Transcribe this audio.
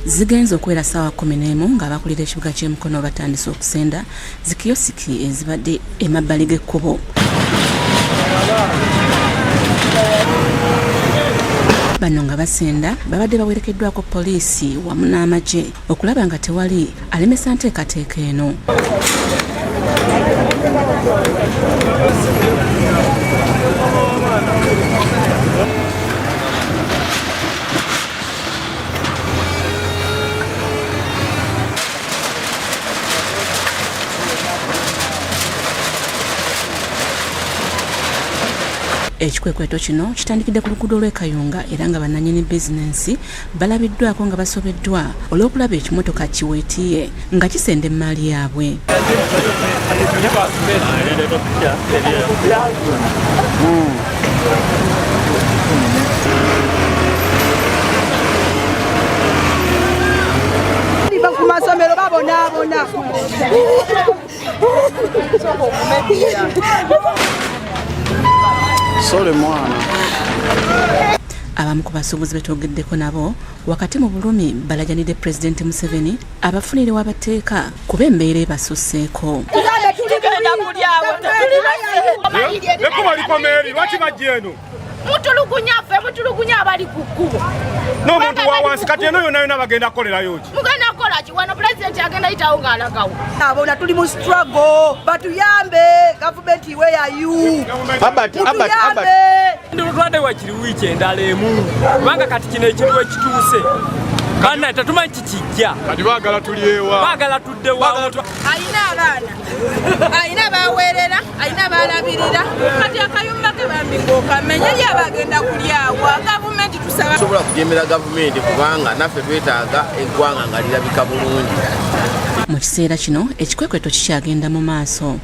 Zigenze okuwera ssaawa 11 ng'abakulira ekibuga ky'e Mukono batandise okusenda zikiyosiki ezibadde emabbali g'ekkubo. Bano nga basenda babadde bawerekeddwako poliisi wamu n'amagye okulaba nga tewali alemesa nteekateeka eno. Ekikwekweto kino kitandikidde ku luguudo lw'e Kayunga era nga bannannyini bizinensi balabiddwako nga basobeddwa olw'okulaba ekimotoka kiweetiye nga kisenda emmaali yaabwe. Ku masomero babonaabona. Sole mwana. Abamu ku basuubuzi betwogeddeko nabo wakati mu bulumi balajanidde Pulezidenti Museveni abafunire w'abateeka kuba embeera ebasusseeko. Ekkubo likoma eri, lwaki bajja eno? Mutulugunya ffe, mutulugunya abali ku kkubo. N'omuntu wa wansi kati eno yonna yonna bagenda kukolerayo ki? Mugenda kukola ki? Wano pulezidenti agenda yitawo ng'alagawo. Abona tuli mu struggle, batuyambe gavumenti, where are you? Mutuyambe. Ndulutwadde wakiri wiiki endala emu kubanga kati kino ekiriwo ekituuse banna tetumanyi kikijja. Kati baagala tulyewa, baagala tuddewa. Alina abaana, alina baweerera, alina balabirira, kati akayumba ke bambi ng'okamenya ye abagenda kulyawa. Gavumenti tusaba Sobola kujemera gavumenti kubanga naffe twetaaga eggwanga nga lirabika bulungi. Mu kiseera kino ekikwekweto kikyagenda mu maaso.